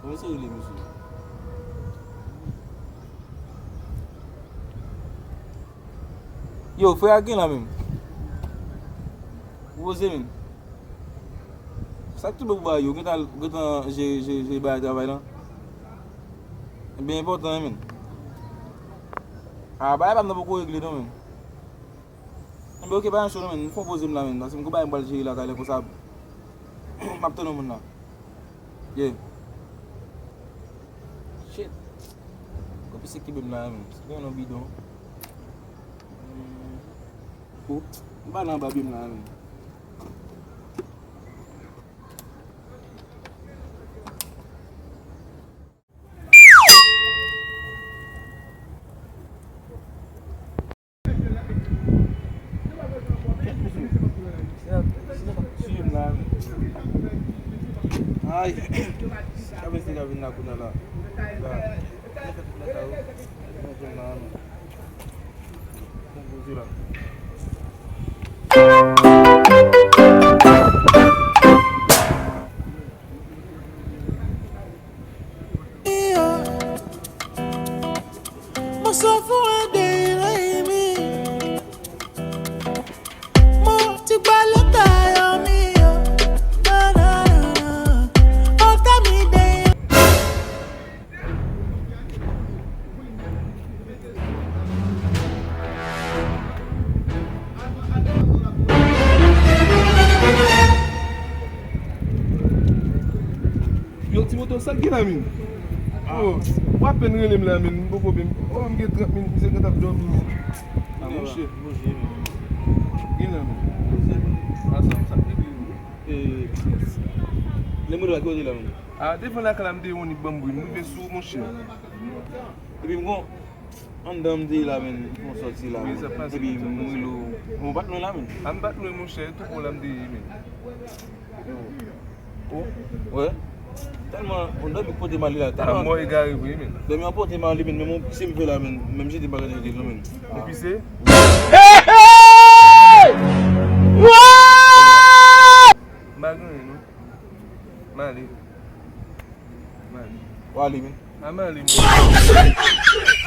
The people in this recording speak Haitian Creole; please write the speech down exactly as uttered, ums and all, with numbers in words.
Bon, mesye rele mesye. Yo, frè a gen la menm. Poze menm. Sa k tou bon pou bagay yo, gentan, gentan jere, jere, jere bagay travay lan. Byen enpòtan, wi, menn. A, bagay pa m nan poko regle, non, menn. Enben, oke, pa gen cho, non, menn. M fè yon poze m la, menn. Paske m gon bagay m pral jere lakay la konsa. M ap tann yon moun la. Yeah. Shit. Gon pise ki bib la, menn. Gen yon bidon. Hmm. Oh, m pa nan ba bib la, menn. Ay, sa vin se ka vin la kounye a la. La. Mwen fè tout la ka yo. Mwen jwenn la, non. Mwen poze la. Yo, ti moto, sa k gen la, menn? Oh, w apèn rele m la, menn, m poko byen. Oh, m gen trant minit, misye gentan ap dòmi, menn. Ah, monchè. Gen la, menn. Ah, sa, sa k gen, menn? Eh, lè m rele w la, ki kote la, menn? Ah, devan lakay la, m te yon nit ban m bri, m rive sou ou, monchè. Epi m gon, anndan m te ye la, menn, m fè yon sòti la, menn. Epi m rele w. Ou pa t lwen la, menn? Ah, m pa t lwen, monchè, tou pran la m te ye, menn. Oh. Wè. Tèlman, on dòmi pote m ale la. Ah, tèlman mò egare vre, menn. Dòmi an pote m ale, menn, men mwen, si m fè la, menn, menm jete m pa ka jete l, non, menn. Ou pise? M pa gen anyen, non. M ale. M ale. W ale, menn. A, m ale, mwen.